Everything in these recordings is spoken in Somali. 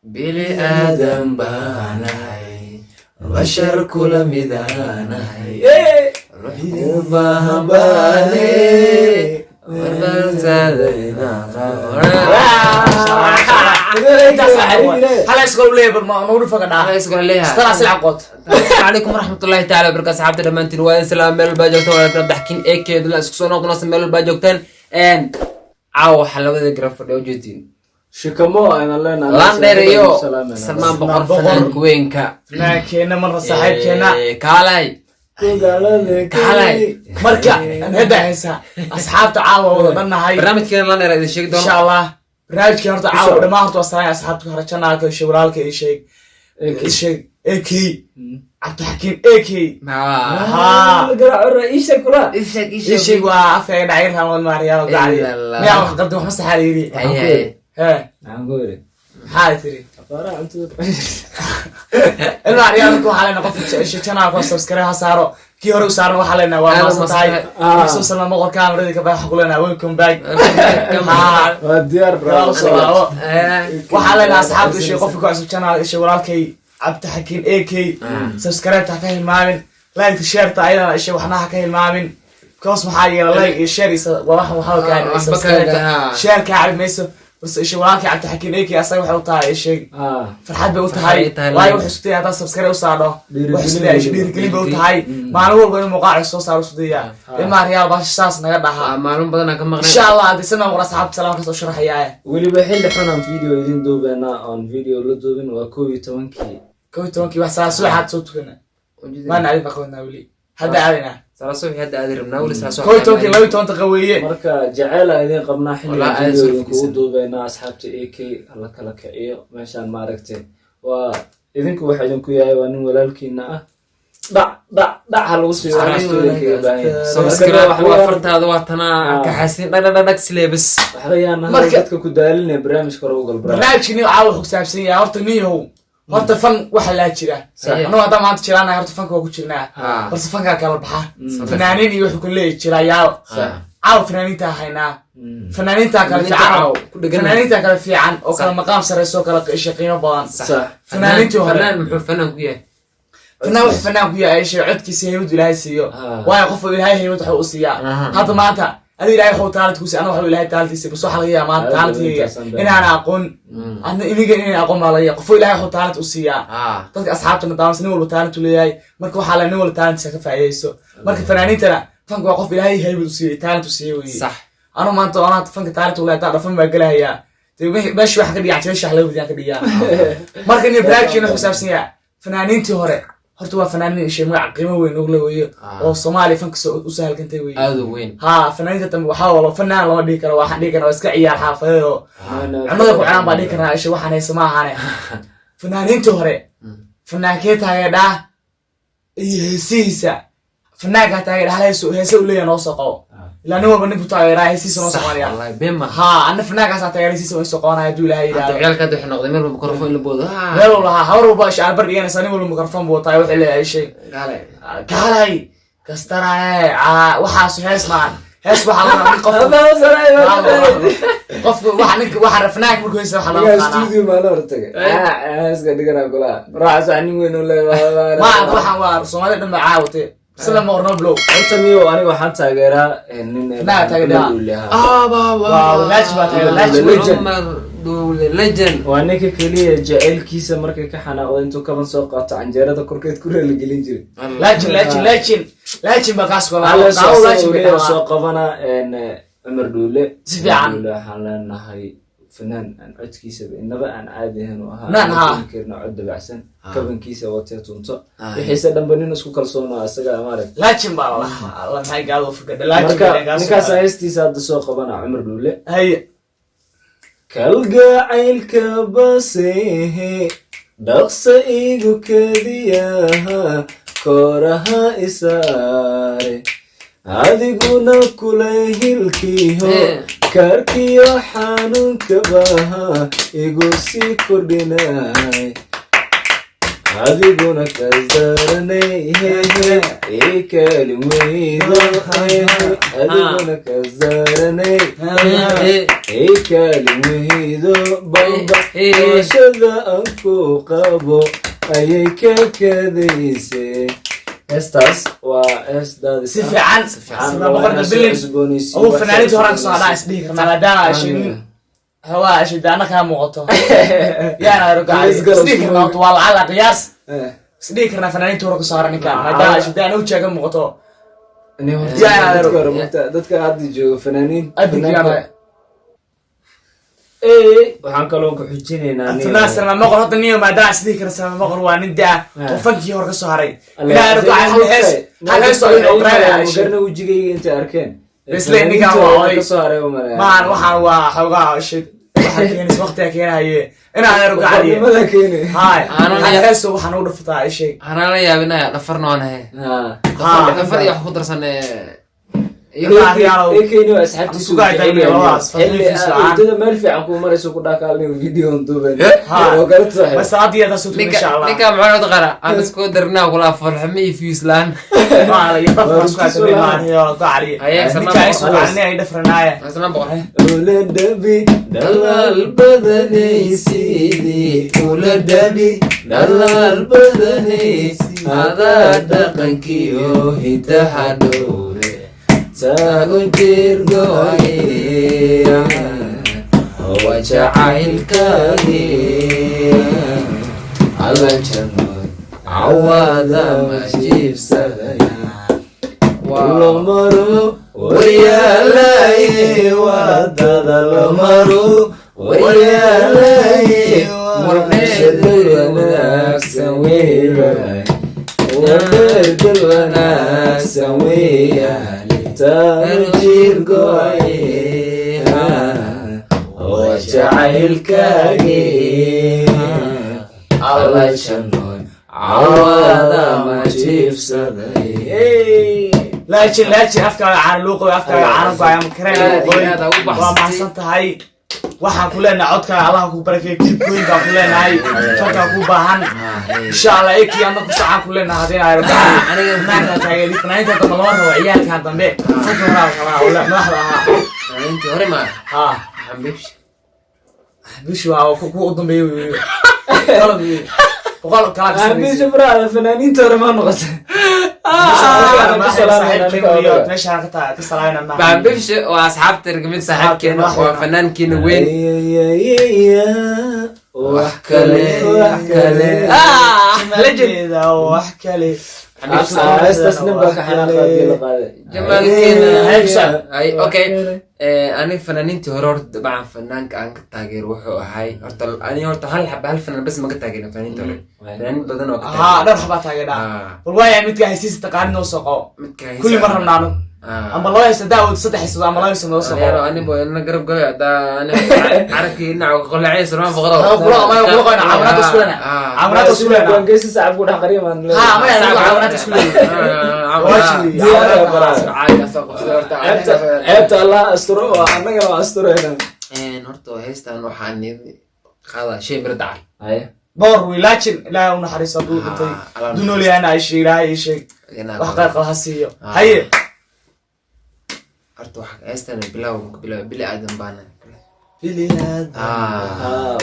Bili aadan baanahay, bashar kula midaanahay, ruux ku baahan baane, marbartaada inaan qabo. Hala iskoo leeyahay, bal ma nagu dhufa ka dhaa. Iskula leeyahay. Istana silca qoot. Asalaamu calaykum waraxmatullaahi taala wabarakaatu. Asxaabta dhammaantiin waa in salaam meel walbaa joogtaan. Waa Abdaxkiin ekeedula isku soo noqonaysa meel walbaa joogtaan. Caawa waxaa labada garab fadhiya ujeedtiin Shikamo aynan leenahay. Landheer iyo Salmaan Boqor, fanaanka weynka. Fanaankeenna, marna saaxiibkeenna. Kaalay kaalay. Marka hadda haysa asxaabta, caawa wada dhannahay. Barnaamijkeena Landheer idin sheegi insha doono. Allah barnaamijkii horta caawa dhammaan horta waa salaamay asxaabta hore janaalka ishe walaalka ii sheeg, ii sheeg, AK Cabdixakiim AK. Haa. Ii sheeg, waa afkaaga dhacay raamad maariyaal gacali. Illallah. Miyaa wax qaldan? Wax ma saxaa la yidhi? Haye, haye. Hee? Maxaan ku yidhi? Maxaa tiri? Afaaraha cuntada. Ilmaa ciyaalka waxaa leenahay qofka isha channelka subscribe ha saaro, kii hore u saaran waxaa leenahay waa Aad maasan tahay. mahadsan. Soo Salmaan Boqor kaamirada ka baxa ku leenahay welcome back. Haa. Waa diyaar. Gadaal usoo laabo. Waxaa leenahay asxaabta isha qofka ku cusub channel isha walaalkay Cabdixakiin AK, subscribe ha ka hilmaamin, like, share ta ayadana isha waxna ha ka hilmaamin, because maxaa yeelay like iyo share isa waa wax waxba kaa Waxba subscribe kaa- share kaa cabi mayso, balse isha walaalkay Cabdixakiin AK asaga waxay u tahay isha farxad bay u tahay. Farxad ay tahay, waayo like. wuxuu isku dayay haddaad subscribe u saadho Dhiirigelin. wuxuu isku dayay isha dhiirigelin bay u tahay, maalin walba inuu muuqaal cusub soo saaro isku dayaa. Ilmaha reyaal baa saas naga dhahaa. Maalin badan aan ka maqnay. Insha Allah haddii sanad war asxaabta salaam kasoo sharaxayaa. Weliba xilli xun aan video idin duubeynaa oon video la duubin, waa 11-kii. 11-kii wax saa subaxaad soo tukana maana adin baa qabanaa, weli hadda aadinaa. Salaa subax hadda aadi rabnaa, weli salaa subax. 11-kii 12 daqiiqo weeye. Marka jaceyl aan idin qabnaa xilliga Walaa aad video soo idinkugu fadhiisan. duubeynaa. Asxaabta AK hala kala kiciyo meeshaan, maaragtay, waa idinku waxa idinku yahay, waa nin walaalkiina ah. Dhac dhac dhac ha lagu siiyo wax kastoo idinkaga baahan yahay. Subscribe Waxba waa yaan- fartaada waa tanaa. Kaxasin dhag dhag dhag sleebis. Waxba yaan hadal dadka ku daalinaya, barnaamijka hore u gal barnaamij. Barnaamijka nin caawa wuxuu ku saabsan yahay horta niyahow, horta fan waxa laa jira. Annagu haddaan maanta jiraanahay horta fanka waa ku jirnaa, balse fankaa kala baxa, fanaaniin iyo wuxuu ku leeyahy jirayaal. Caawa fanaaniintaa haynaa, fanaaniintaa kala Fanaaniinta fiican caawa ku dhegan. Fanaaniintaa kala fiican oo kala maqaam sareyso oo kala isha qiimo badan. Fanaaniintii hore. Fanaan muxuu fanaan ku yahay? Fanaan wuxuu fanaan ku yahay isha codkiisa haybadu Ilaahay siiyo. Waayo qof Ilaahay haybad waxuu u siiyaa. Hadda maanta adiga Ilaahay waxuu talent ku siiya, anaga waxuu Ilaahay talentiisa, bas waxaa laga yaabaa maanta Aad talentkayga intaasaan been. inaan aqoon adna iniga inaan aqoon baa laga yaaba. Qofuu Ilaahay waxuu talent u siiyaa. Dadka asxaabtana daawansa, nin walba talent u leeyahay. Marka waxaa la nin walba talentiisa ka faa'iidaysto. Marka fanaaniintana fanka waa qof Ilaahay haybad u siiyey, talent u siiyey weye. Anu maanta anaa fanka talent u leeyahay, haddaan dhafan baa gelahayaa. Dee meesha waxa ka dhigaa jeesha laga wadiyaan ka dhigaa. Marka nin barnaamijkeena wuxuu ku saabsan yahay fanaaniintii hore. Horta waa fanaaniin ishay magac qiimo weyn ugu le weeye oo Soomaaliya fanka soo u sahalkantay weeye. Aad u weyn. Haa, fanaaniinta dambe waxaa walo fanaan lama dhihi karo, waxaan dhihi karnaa waa iska ciyaar xaafadeed oo cunada ku cunaan baa dhihi karnaa. Isha waxaan haysa ma ahane fanaaniintii hore fanaankee taageedhaa iyo heesihiisa, fanaankaa taageedha hal hees heese u leeyahay noo soo qabo. Ilaa nin walba ninku taageeraa heesihiisa noo soo qabanaya. Wallahi been ma. Haa, anna fanaankaasaa taageera, heesihiisa waan soo qabanaya hadduu Ilaahay Hadda yidhaahdo. Ciyaalka hadda waxay noqday meel walba mikrofon in la boodo. Meel walba haa, habar walba isha albar dhiganaysa, nin walba mikrofon buu wataa, wuxuu leeyahay shay. Kaalay. Kaalay kastaraye waxaas hees maahan. Hees waxaa la rabaa nin qof qofku waxa ninka waxa fanaanka markuu heesa waxa loo Ninkaa yaqaanaa. Studio maa la hortagay, iska dhigana kulaha ruuxaas wax nin weyn u leeyahay. Ma waxaan waa Soomaalida dhan baa caawatay sida moorno blow. Horta miyo aniga waxaan taageeraa nin Fanaan taageeraa. Cumar Dhuule, haa. Waa Laaji baa taageera, Laaji. Legend. Cumar Dhuule legend. Waa ninka keliya jaceylkiisa markay ka xanaaqdo intuu kaban soo qaato canjeerada korkeed ku raaligelin jiray. Laajin laajin laajin laajin baa kaas wada Alla qaawo laajin bay soo dhahaa. Soo qabana Cumar Dhuule. Si fiican. Cumar Dhuule waxaan leenahay fanaan aan codkiisaba inaba aan caadi ahayn u ahaa. Fanaan, Aan haa. keeni karno cod dabacsan, kabankiisa watee tunto, wixiise dhanba nin isku kalsoona isaga, maaragt. Laajin baa la dhahaa. Alla maxay gaado furkadha laajin Marka bay dhahaa. ninkaas heestiisa hadda soo qabana, Cumar Dhuule. Haye. Kalgacaylka basehe dhaqsa igu kediyaha kooraha isaare, adiguna kula hilkiiho kaarkiyo xanuunka baha igu sii kordhinay. Adiguna kasdaranay, ii kaalin weydo. Adiguna kasdaranay, ii kaalin weydo. Bamba doorashada aan ku qabo ayay ka kadaysay. Heestaas waa hees daadis. Si fiican. Si fiican. Sida boqorka bilin. Ugu fanaaniinta horaan kasoo hadhaa isdhihi karnaa, maadaama ay sheegin hawaa shidaana kaa muuqato yaana isdhihi karnaa. Horta waa lacala qiyaas isdhihi karnaa fanaaniinta hore kasoo hara ninkaan, maadaama ay shidaana ujeega muuqato. Dadka hadda jooga fanaaniin. Adinkaana. Waxaan kaloo ku xujinaynaa Fanaan Salmaan Moqor hadda niyo, maadaama isdhihi karna Salmaan Moqor waa nin daa oo fankii hore kasoo haray. Ilaa hal hees, hal hees oo inuu qiraaya ay sheeg. Garna wejigayga intay arkeen. Isle ninkaan waa oday. Kasoo haray umalaya. Maan waxaan waa xoogaa shid waxaa keenaysa waqtiga keenahaye inaan erogacaliye. Boqornimada keeni. Haay. Aanan hal hees oo waxaan ugu dhafataa ay sheeg. Anaa la yaabinaya, dhafarna waan ahay. Dhafar iyo wax ku darsan iyo Ekeyni waa asxaabtiisu. Isku gaar taagnayo labadaas, xilli fadhiis la'aan. Hurdada meel fiican kuu marayso ku dhaakaalniga video duuban Ha. oo kala saaxiib. Bas hadda taas u ninka insha Allah. Ninka maxaa loo taqaanaa aan isku darnaa kula farxmo iyo fiyus laan. Ma iyo dhafar isku gaar maan iyo gacaliye. Haye, Salmaan ninka Boqor. Isku gaarnay ay dhafranaaya. Salmaan Boqor. Ula dhabi dhalaal badanaysidii, ula dhabi dhalaal badanaysi, adaa dhaqankiyo hidaha dhowre saagu jirgoye waa jacaylkaagii alla jannoy cawaada ma jiibsaday lomaro waryaalaye wadada lomaro waryaalaye wardheedul wanaagsan weeyaan, wardheedul wanaagsan weeyaan, taanu jirgoye waa jacaylkaagii alla jannoy cawaada ma jiibsaday. Laakiin laakiin afkaaga caana loo qabay, afkaaga caana go'aya ma kareen. Aad iyo aad aa u waa baxsatay. Mahadsan tahay. Waxaan ku leenahay codkaaga Allah ku barakeeyo, keep going baan ku leenahay, fankaa ku baahan insha Allah. Ekii anna ku sacaan ku leenahay haddii ayro Aniga fanaanka taageeri fanaaniinta dambe lama rabo, ciyaalkan dambe sanka horaa la rabaa oo madaxda ahaa. Intii hore ma ha. Xambish. Bishi waa ku u dambeeyay wey, qalab wey, boqol kala ka sarreysay. Bisha brada fanaaniinta hore ma noqotay. Meeshaan ka taa ka salaayna ma. Xambish waa asxaabta kamid, saaxiibkeena, waa fanaankeena weyn. Wax kale, wax kale. Legend wax kale. Heestaas nin baa ka xanaaqay la qaaday. Jamaalkeena. Ay, okay. Aniga fanaaniintii hore horta dabcan fanaanka aan ka taageero wuxuu ahay horta, ani horta hal xaba, hal fanaan bas ma ka taageerin fanaaniinta hore, fanaaniin badan oo ka haa taageero. Dhowr xabaa taageedhaa. Bal waaya midka haysiisa taqaanin noo soo qabo. Midka kulli ma rabnaano. Ama laba haysta daawad, saddex haysto ama laba haysto noo soo Adeero qabo. Anibo ina garab galay haddaa ani carabkii dhinaca qolacay Salmaan Boqorow. Maya kula qoyna caawinaad isku lena, caawinaad isku lena. Waan sacab ku dhex qariya maan. Ha, maya anigu caawinaad isku lena. Ceebta, ceebta Allah asturo oo annagana waa asturayna. Horta heystan waxaan qaadaa shay miro dacal. Haye. Boor wilaajin Ilaahay u naxariisto hadduu dhintay, hadduu nool yahayna ay sheeg, Ilaahay ii sheeg wax qayr qaba ha siiyo. Haye. Horta waxa heystan bilaw bilaw bili aadan baana. Ha,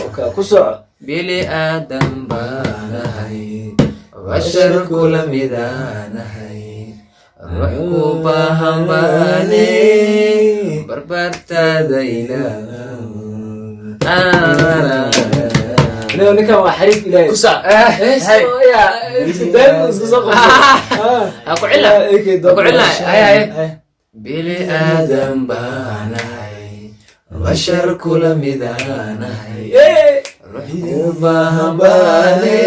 okay, ku soco. Bili aadan baanahay, bashar kula midaanahay, ruux ku baahan baane, barbartaada ilaah. Anigo ninkan waa xariif Ilaahay. Ku soco. Hey, ya, daa'im isku soo qabsay. Ha ku cilla. Ha ku cilla. Haye, haye. Haye. Bili aadan baanahay, bashar kula midaanahay, ruux ku baahan baane,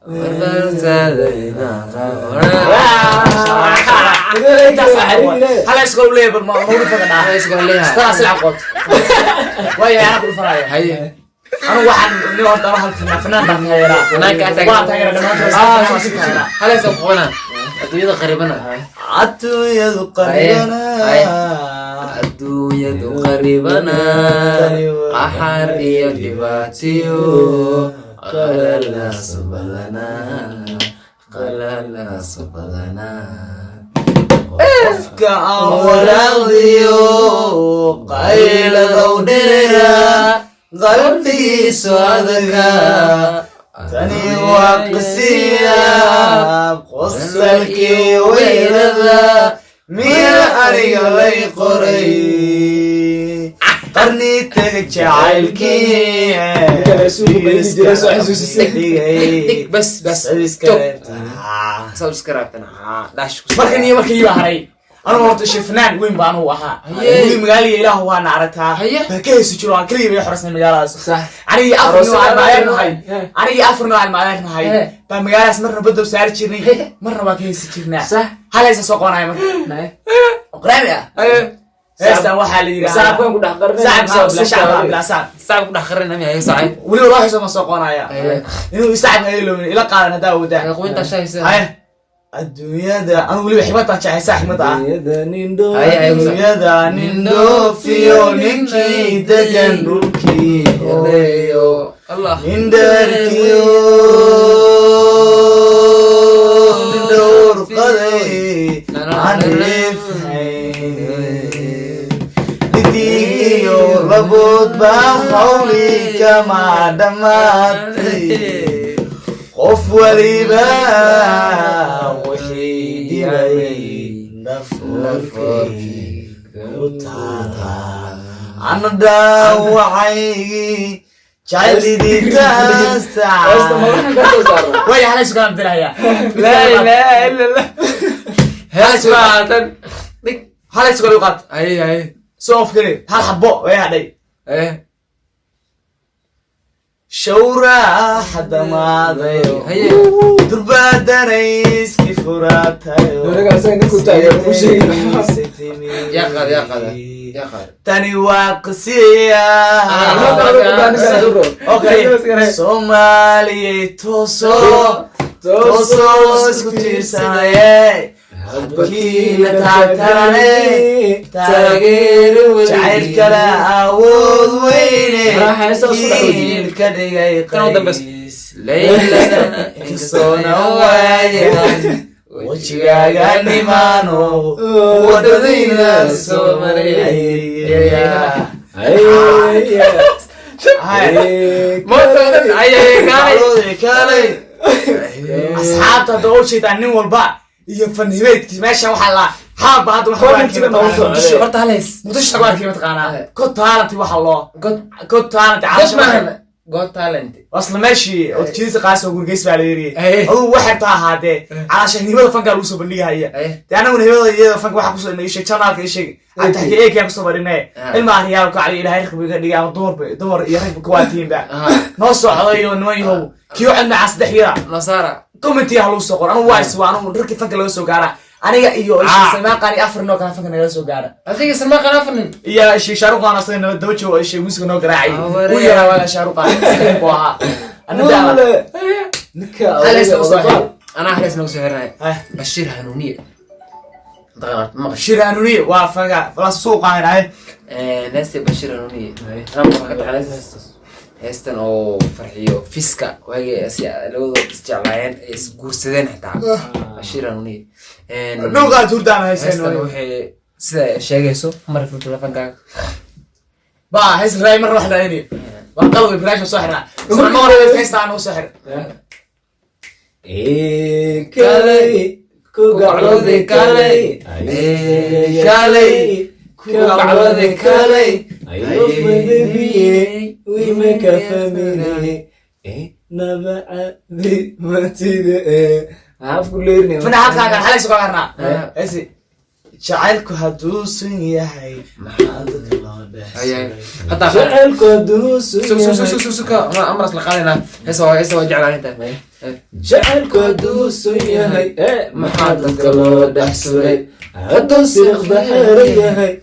barbartaada ilaah. Hala iskoo leeyahay, bal ma ugu dhufanaa sidaas la aqoon waayo anaa ku dhufanaya. Haye. Anigu waxaan nin horta anu hal fanaan, fanaan baan taageeraa. Fanaanka aad waan taageeraa dhammaantood, fanaan waan si taageeraa. Halaysa qoqona adduunyada qaribana. Adduunyadu qaribana. Adduunyadu qaribana, qaxar iyo dhibaatiyo. Qalalaaso badanaa, qalalaaso badanaa. Qofka aan walaaqdiyo qayladow dhirira, qalbigiisu adaga. Tani waa qisiya qosalkii weylada, miya aniga lay qoray qarni taga jacaylkii? Dhig, bas bas. Subscribe dash. Markan iyo markii baa haray, anugu horta ishe fanaan weyn baa anugu ahaa. Weli magaaliga Ilaahu waana aragtaa. Baa ka heesi jiro, aan keligii bay xoraysnay magaaladaas. Anigii afar nin oo aan maadeer nahay, anigii afar nin oo aan maadeer nahay baa magaaladaas marna baddow saari jirnay, marna waa ka heesi jirnaa. Hal heesa soo qabanaya marka oo qaraami ah. Heestan waxaa la yidhahdaa Sacabkan ku dhex qarnay. Sacab, shacab bilaa sacab. Sacab ku dhex qarin ami haye sacab. Weliba loo xiso ma soo qabanaya inuu isacab hayeeloomin ila qaadan haddaa awoodaa. Quinta shahaysa. Haye, adduunyada anu weliba xigmadaan jecel, saa xigmada ah. Haye, haye. Adduunyada nin dhoofiyo, ninkii degan dhulkii Oleyo Allah. Nin dherkiyo nin dhowr qaday aan ifhayn, dhidigiyo laboodba hawli kama dhammaatay. Qof waliba wixii dhibay dhafoorkii ku taala, ana dhaawacaygii jacaylidiitaasta way halaysu kalaan diraya. Laa ilaaha illa Allah. Hees baa tan dhig. Halaysu kala qaat. Haye haye. Soo ofkari, hal xabo way hadhay. Haye. Shawraaxa dhammaadayo. Haye. Durbaadanayski furaatayo. Yaa qaada, yaa qaada, yaa qaada. Tani waa qisiya. Okay, Soomaaliyay, tooso tooso, isku tiirsanaye, habkiina taagtarane, taageero. Jacayl kale awood weyne kiin ka dhigay Kan u dambaysa. qays Laylana inkastoona waayan wejigaaga nimaano wadadayna soo maray. Mootoodan ayay kaalay. Kaalay asxaabta, hadda u jeedaan nin walba iyo fanhibeedkiis meeshan waxaa la xaaba hadda waxa lagu arkay mataqaanaa Muqdisho. Horta hal hees. Muqdisho lagu arkay mataqaanaa Got Talent, waxa loo God. Got Talent. God maahan, Got Talent. Asla meeshii oo jidisa qaas oo gurgeys baa la yiri. Aye. Aduu waxay taa ahaadee calaasha hibada fanka lagu soo bandhigaya. Aye. Dee anaguna hibada iyada fanka waxaa kusoo ii sheeg channelka, ii sheeg cabdixaki eekiyaan kusoo bandhignay. Ilma aryaal ku cali Ilaahay ragbi ka dhigay, ama dumar dumar iyo ragba kuwaatiinba noo socday oo niman yahow kiyo cod macaa saddexyada. Nasara. Commentiga ha lagu soo qoro. Anugu waa iswa anugu rarkii fanka laga soo gaara, aniga iyo Salmaan iyo afar noo kale fanka nagala soo gaara. Adiga Salmaan Khan afar nin. Iyo shey Shaaruqaan asaga nala daba joogo, shey muusiga noo garaacay. Aware. Uu yaraa waaga Shaaruqaan buu ahaa. Ana daala hal hees nagu soo xir. Anaa hal hees nagu soo xirnay. Heh. Bashiir Hanuuniye. Maqash. Shir Hanuuniye waa fanka falaas suuq qaadanahay. Heesta Bashiir Hanuuniye. Anaa waxaa ka taqaanaa heestan oo Farxiyo Fiska waagii labadooda isjeclaayeen ay isguursadeen xitaa. Bashiir Hanuuniye. Dhowqaad hurdaan Heestan haysan. waxay sida ay sheegayso mar telefonkaaga. Ba hees raay mar wax raayni waa qalbi barnaamij soo xirnaa ma hore heestaan u soo xir. Kalay ku gaclooday kalay. Kalay ku gaclooday kalay. I love my baby, we make a family. Naba caadi matida maxaa afku leerinaya. Fana halkaagan xalay soo karnaa heesi jacaylku hadduusan yahay maxaa dadka loo dhex Hataa Jacaylku hadduu sun sug sug yahay sug sug sug amras la qaadaynaa. Heesa waa, heesa waa jeclaan inta. Jacaylku hadduu sun yahay, maxaa dadka loo dhex suray? Hadduu siriqda xeeran yahay,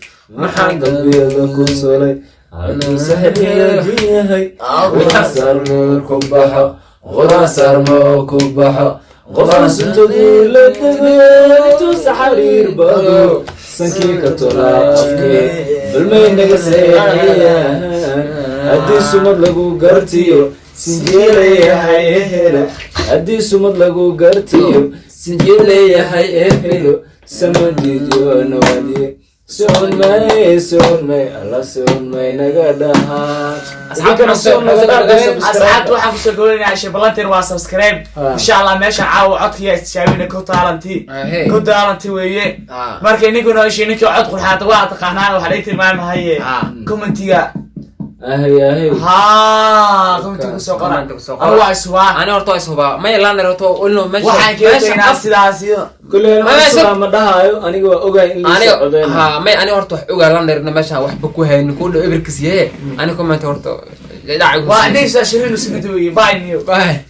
maxaa qalbiyada ku sulay? Hadduu saxiixiyajin yahay, quraan saarmo ku baxo, quraan saarmo ku baxo. Qofna suntadii la tago intuusa xariir bado sankii ka tolaa afkii balmay naga seexiyaan. Haddii sumad lagu gartiyo sinjeelayahay ehelo, haddii sumad lagu gartiyo sinjeelayahay ehelo, samadiijoonawadiye socon may, socon may, alla socon may naga dhahaa. Asxaabta, waxaan kusoo gabaynayaa shebalanteen waa subscribe. Insha Allah meesha caawa codkiya istijaabina ko talent ko talent weeye. Markay ninkuna ishay ninkii cod qurxaata waa taqaanaan, waxaa laga tilmaamahaye commentiga. Ahay, ahay. Ha, commentiga kusoo qora. Commentiga kusoo qora. Anigu waa isubaa. Ani horta waa ishubaa, maya laaner horta ilno meesha Waxaan kaga meesha tegnaa sidaas iyo Kulley Ma- ma dhahaayo, aniga waa ogahay in ani liisoo codeynayo. Ha, may ani horta wax ogaa landerna meesha waxba ku haynin ku dhow eberkis yahe. Ani comment horta Waa neysa shirin usmid weeye. Bye new. Bye.